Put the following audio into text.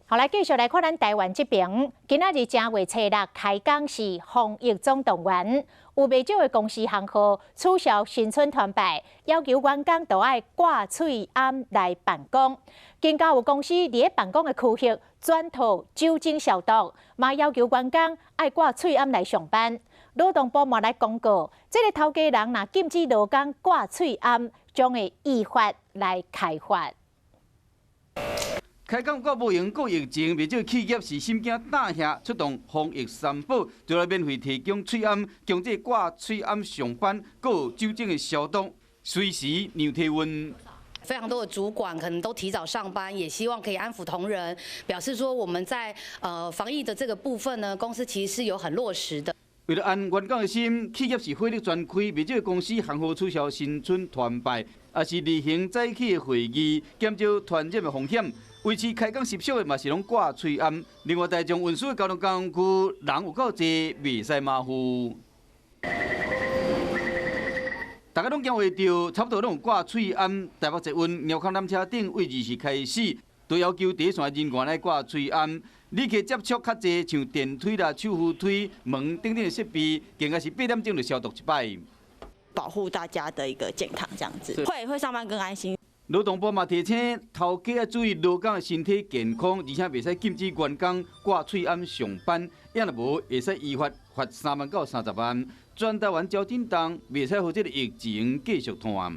好，來繼續來看咱台灣這邊，今仔日正月初六開工是防疫總動員，有袂少的公司行號取消新春團拜，要求員工都愛掛喙罨來辦公。更加有公司佇咧辦公的區域轉套酒精消毒，嘛要求員工愛掛喙罨來上班。勞動部嘛來公告，這个頭家人若禁止勞工掛喙罨，將會依法來開罰。開工閣無閒顧疫情，袂少企業是心驚膽嚇，出動防疫三寶，除了免費提供喙罨、強制掛喙罨上班，閣有酒精的消毒，隨時量體溫。非常多的主管可能都提早上班，也希望可以安撫同仁，表示說我們在防疫的這個部分呢，公司其實是有很落實的。為了安員工的心，企業是火力全開，袂少公司行號取消新春團拜，抑是例行早起的會議，減少傳染的風險。維持開工習俗的嘛是攏掛喙罨。另外，大眾運輸的交通工具人有夠濟，袂使馬虎。大家攏驚袂著，差不多攏有掛喙罨。台北捷運貓空纜車頂位20開始，都要求第一線人員來掛喙罨。旅客接觸較濟，像電梯啦、手扶梯、門等等的設備，更加是8點鐘就消毒一擺，保護大家的一個健康，這樣子會上班更安心。勞動部嘛提醒，頭家愛注意勞工的身體健康，而且袂使禁止員工掛喙罨上班，抑若無會使依法罰3萬到30萬。全台灣交震動，袂使予這个疫情繼續拖。